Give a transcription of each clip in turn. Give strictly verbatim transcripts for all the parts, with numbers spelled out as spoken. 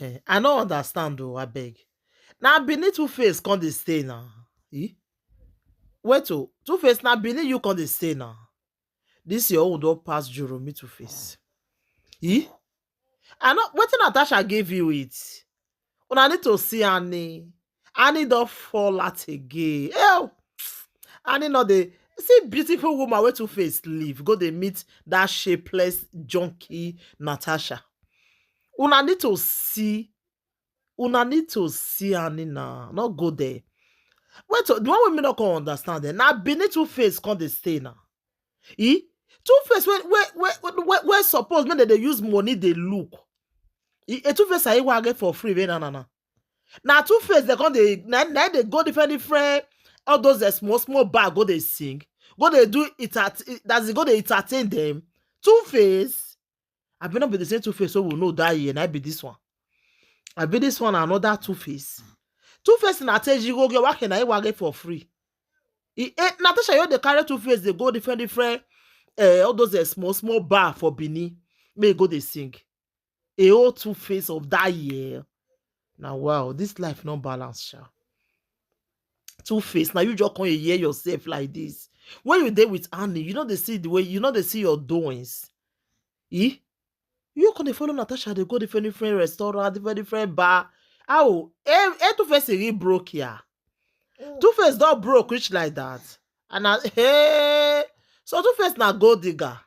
Eh, I no understand o, abeg. Na Benin Two Face come dey stay now. Eh? Wait o, Two Face, na Benin you come dey stay now. This your own don pass Joromi Two Face. Eh? I know wetin Natasha give you it. Una need to see Annie. Annie don fall out again. Ew! Annie no dey see beautiful woman wey Two Face leave go dey meet that shapeless junkie Natasha. Una need to see, una need to see Annie now. Not go there. Wait, the one wey me no come understand, eh, na Benin Two Face come dey stay now. E Two Face wey wey wey wey wey suppose make dem dey use money dey look. E, a Two Face I get for free wey na na na. Na Two Face dem come dey na na dey go different different, all those, eh, small small bar go dey sing, go dey do it at that's go dey entertain them. Two Face, I be not be the same Two Face so we know that year. Na be this one. I be this one another Two Face. Two Face na te jigo ge wake na iwage for free. E, eh, Natasha, you dey carry Two Face dey go different different, eh, all those, eh, small small bar for Benin. May go dey sing. A whole Two Face of that year. Now wow, this life no balance, sha. Two Face, now you just come hear yourself like this. When you dey with Annie, you know they see the way you know they see your doings. Eh? You can dey follow Natasha, they go different different restaurant, different different bar. How? Eh, eh, Two Face really broke here. Two Face don broke rich like that. And I, hey, so Two Face na gold digger.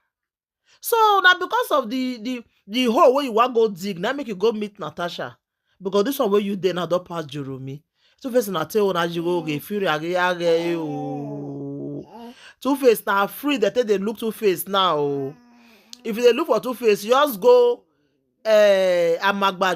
So now because of the the the hole where you want go dig, now make you go meet Natasha. Because this one where you dey now don pass Joromi. Two Face na tell una you go get fury age age o. Two Face na free they take they look Two Face now o. If you dey look for Two Face, just go, eh, Amagba